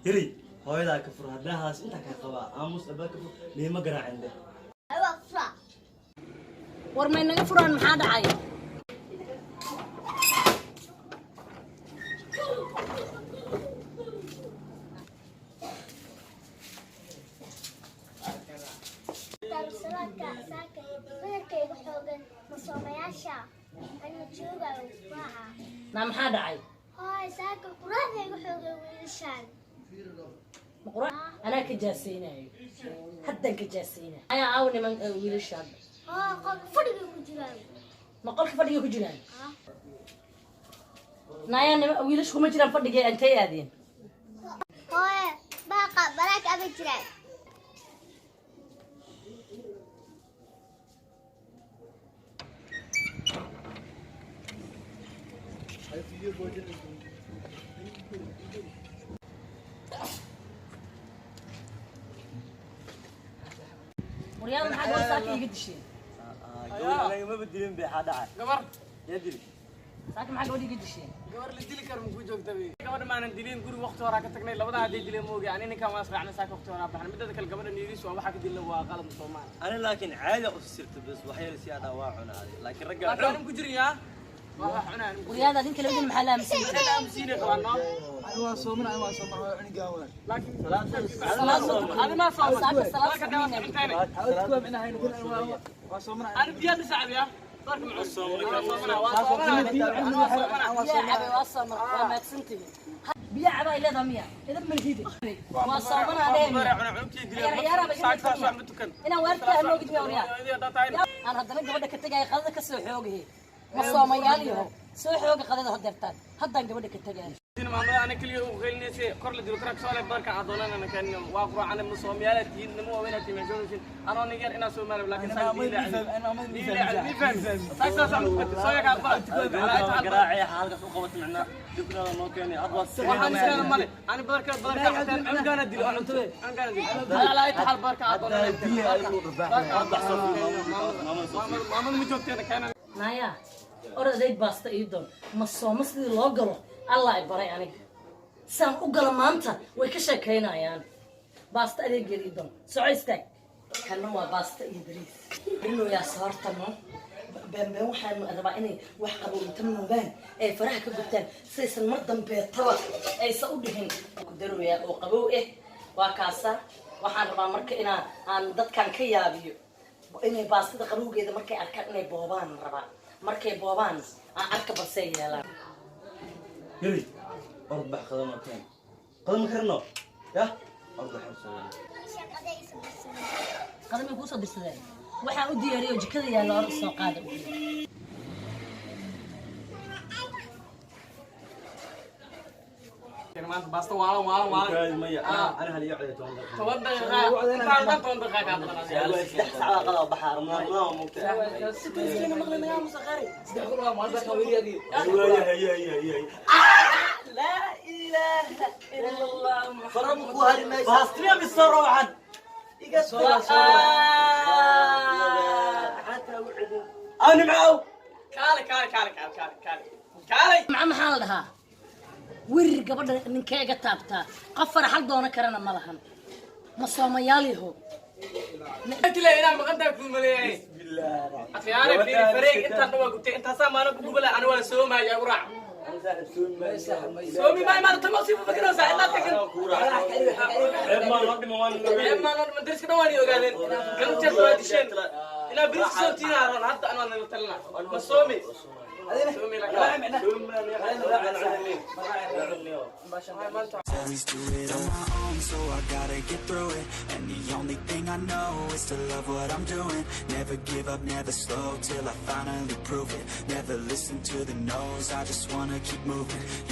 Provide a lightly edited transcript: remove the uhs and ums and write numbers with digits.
Yari, hooyadaa ka fur haddaa haas intaa kaa qabaa. Aamus, abaa ka fur, liima garaacin de. Waa fura. War may naga furaan, maxaa dhacay? Daarusalaadka saaka badarkayga xoogan masoomayaasha ana joogayo raaca. Naa, maxaa dhacay? Hooy, saaka quraacdayga xoogan wiilashaan. Ma quraac anaa ka jaasaynayo, haddan ka jaasaynayo. Ayaa aaw niman wiilasha hadda? Hooy, qolka fadhiga ku jiraan. Ma qolka fadhiga ku jiraan? Naayaa, nima wiilashu kuma jiraan fadhiga, intay aadeen? Hooye, baaqa baraaka aba jiraan. Waryaada, maxaa gabar saaka iiga disheen? Gabadh anaga dilin bay, xaa dhacay? Gabar. Yaa dili? Saaka maxaa gabadh iiga disheen? Gabar la dili karo makuu joogta be. Gabadha maanan dilin, guriga waqti horaa ka tagnay. Labadaa hadday dileen moogi, ani ninkaan waa israacnay, saaka waqti horaa baxnay. Midada kale, gabadha niiriis waa waxaa ka dilna waa qalad Soomaali. Ani laakiin caadi u sirta bas, waxyar si adhaa waa cunaaday, laakiin ragga Laakiin anim ku jirin yaa waa wax cunaa anim ku Waryaada, adinka labadiin maxaa la aaminsan? jirin aamusiinay qabaan noo. Waa soomana, waa soomana, waa cunigaa waa. Laakiin Salaad soo tukan. Adi maa sooman. Saaka salaad Marka dhawaad sameynay. cuntaynay. Hawd kuwa micnaha haynu kun waa soomana. Ani biyaa dhisacab yaa darka macun waa soomana, waa soomana, ani waa soomana. Biyaa cabe, waa soomana, waa maadsantihi. Biyaa caba ay leedahay miya idan malhide waa soomana adhee miya? Inaan waarkaa noogid miya waryaa? Aan haddana gabadha ka tegaya, qadada ka soo xoogahe. Ma soomayaal yaho, soo xooga qadada hodeertaan, haddaan gabadha ka tegaya. Maamada ana keliya u qeylinaysa kor la dilo karaa soo leh barka adoonana kan waa quraacana. Ma soomayaala tihiin, nimo waaweyn tihiin, maxay anoo nin yar inaa Soomaali, laakiin Gabadha garaacay halkaas u qabatay, macnaa dibnaada noo keenay had waa waxaan iskana male ani barka barka cunugaana dilo, cunugaana dilo, ala ay taxal barka adoonana. Maamada ma joogteena keena. Naaya, orod adeeg baasta ii doon. Ma sooma sidii loo galo Allah ay baray aniga, saan u galo maanta way ka sheekaynayaan. Baasta adeegeeda ii doon, soco, istaag. Kana waa baasta iyo bariis rinoyaa soortano beenbeen. Waxaan rabaa inay wax qabo inta nuugaan ay faraha ka gubtaan, saysan mar dambeetaba aysan u dhihin ku daroyaa oo qabow eh. Waa kaasa. Waxaan rabaa marka inaa aan dadkan ka yaabiyo, inay baastada qabowgeeda markay arkaan inay boobaan rabaa. Markay boobaan aan arka balsey yeelaan. Yari, orod bax, qadama keen, qadama karno yah, orod bax soo. Shaqada isa dirsadeen. Qadamay kuusoo dirsadeen? Waxaan u diyaariyo jikada yaalla, orod soo qaada u. Maanta baasta waalan waalan waalan. Maya, ana hal iyo coday 10 daqiiqo. 10 daqiiqa intaan dhan, 10 daqiiqa kaa badan. 3 saac qada baxa, ramadaan ramadaan mugta. Laa ilaaha ila Allah. Faramu ku hari maysa baastiya misoo waxan iga soo ani macaw. Kaale, kaale, kaale, kaale, kaale, kaale, kaale. Maxaa la dhahaa? Wirir gabadha ninkee iga taabtaa, qof faraxal doono karana ma lahan. Ma soomayaal yaho? Inta inaa maqan tahay kuu maleeyay. Akhyaare, fiiri fareeg intaan dhan waa gubtay, intaasaa maalin ku gubala. Ani waa soomaya, igu raac. Soomi maayo maanta, tamo sii fakaraysaa ilaa tagan. Ceeb maa noo dhiman, dariska dhan waan ii ogaadeen. Kan jeer waa disheen. Inaa beri soontiina ron hadda anaa nala talina. Ma soomi. Soomi laakiin. Always do it on my own, so I gotta get through it. And the only thing I know is to love what I'm doing. Never give up, never slow, till I finally prove it. Never listen to the no's, I just wanna keep moving. Yeah.